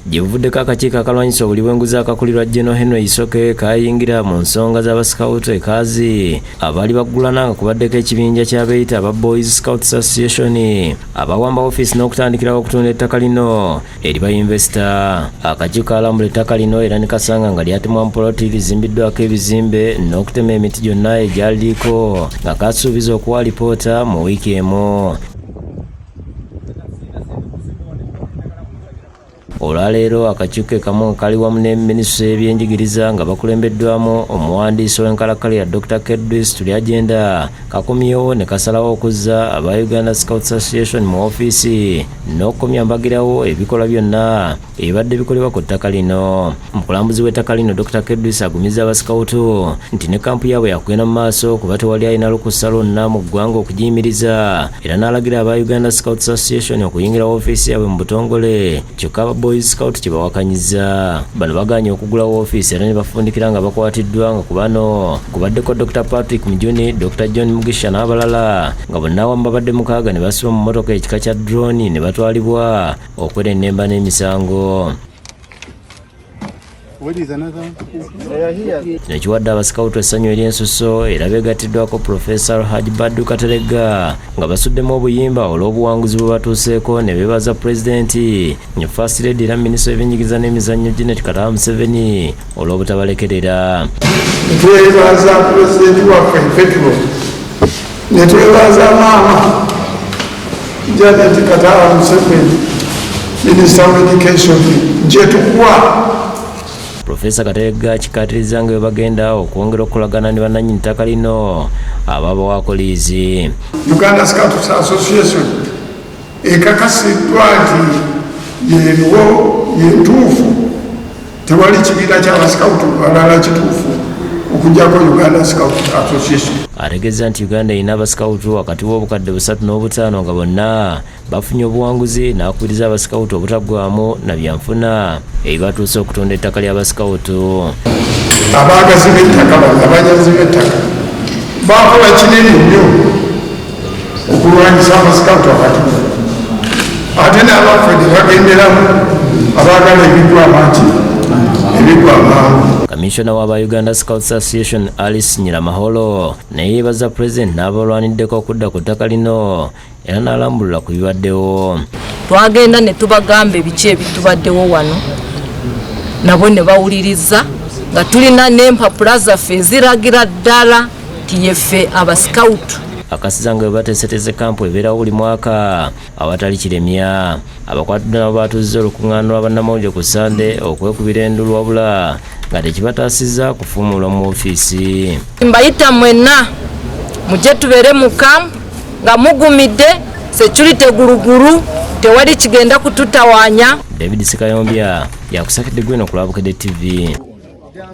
Gye buvuddeko, akakiiko akalwanyisa obuli bw'enguzi akakulirwa General Henry Isoke kayingira mu nsonga z'abasikawutu ekaazi abaali baggulana, nga kubaddeko ekibinja ky'abeeyita aba Boys Scouts Association abawamba ofiisi n'okutandikirawo okutunda ettaka lino eri bayinvesita. Akakiiko kalambula ettaka lino era ne kasanga nga lyatemwa mu poloti, lizimbiddwako ebizimbe n'okutema emiti gyonna egyaliriko, nga kasuubiza okuwa alipoota mu wiiki emu. Olwaleero akakiiko ke kamu nga kali wamu ne minisitule y'ebyenjigiriza nga bakulembeddwamu omuwandiisi w'enkalakkalira Dr Kedrace Turyagyenda kakomyewo ne kasalawo okuzza aba Uganda Scouts Association mu ofiisi n'okukomya mbagirawo ebikolwa byonna ebibadde bikolebwa ku ttaka lino. Omukulambuzi w'ettaka lino Dr Kedrace agumiza abasikawutu nti ne kampu yaabwe yakugenda mu maaso kuba tewali alina lukusa lwonna mu ggwanga okugiyimiriza, era n'alagira aba Uganda Scouts Association okuyingira woofiisi yaabwe mu butongole. Kyokka aba Boys Scout kyebawakanyiza. Bano bagaanye okugula woofiisi era ne bafundikira nga bakwatiddwa, nga ku bano kubaddeko Dr Patrick Mujuni, Dr John Mugisha n'abalala, nga bonna awamu babadde 6 ne basibwa mu mmotoka ekika kya drone ne batwalibwa okwerennemba n'emisango. Kino kiwadde abasikawutu essanyu ery'ensusso era beegattiddwako Profesa Haji Badru Kateregga nga basuddemu obuyimba olw'obuwanguzi bwe batuuseeko, ne beebaza Pulezidenti ne First Lady era Minisita w'ebyenjigiriza n'emizannyo Janet Kataaha Museveni olw'obutabalekerera. Twebaza Pulezidenti waffe Petro, ne twebaza maama Janet Kataaha Museveni, Minister of Education gyetukuwa. Profesa Kateregga akikkaatiriza nga bwe bagenda okwongera okukolagana ne bannannyini ttaka lino ababawaako liizi. Uganda Scouts Association ekakasiddwa nti yeriwo, yentuufu. Tewali kibiina ky'abasikawutu balala kituufu okuggyako Uganda Scout Association. Ategeeza nti Uganda erina abasikawutu wakati w'305,000 nga bonna bafunye obuwanguzi, n'akubiriza abasikawutu obutaggwamu na byanfuna ebibatuusa okutunda ettaka ly'abasikawutu. Abaagazi b'ettaka bano, abanyazi b'ettaka, bakola kinene nnyo okulwanyisa abasikawutu abatuufu, ate n'abaffe ne bagenderamu abaagala ebigwa amaki, ebigwa amangu. Kamishona w'aba Uganda Scouts Association Alice Nyiramahoro naye yeebaza Pulezidenti n'abalwaniddeko okudda ku ttaka lino era n'alambulula ku bibaddewo. Twagenda ne tubagamba ebiki ebitubaddewo wano, nabo ne bawuliriza nga tulina n'empapula zaffe eziragira ddala nti yeffe abasikawutu. Akasiza nga bwe bateeseteese kampu ebeerawo buli mwaka awatali kiremya. Abakwatiddwa nabo batuuzizza olukuŋŋaana lwa bannamawulire ku Sande okwekubira endulu, wabula nga tekibataasizza kufuumuulwa mu ofiisi. Mbayita mwenna mujje tubeere mu kampu nga mugumidde, security gulugulu, tewali kigenda kututawaanya. David Sekayombya yakusakedde gweno ku Lwabukedde TV.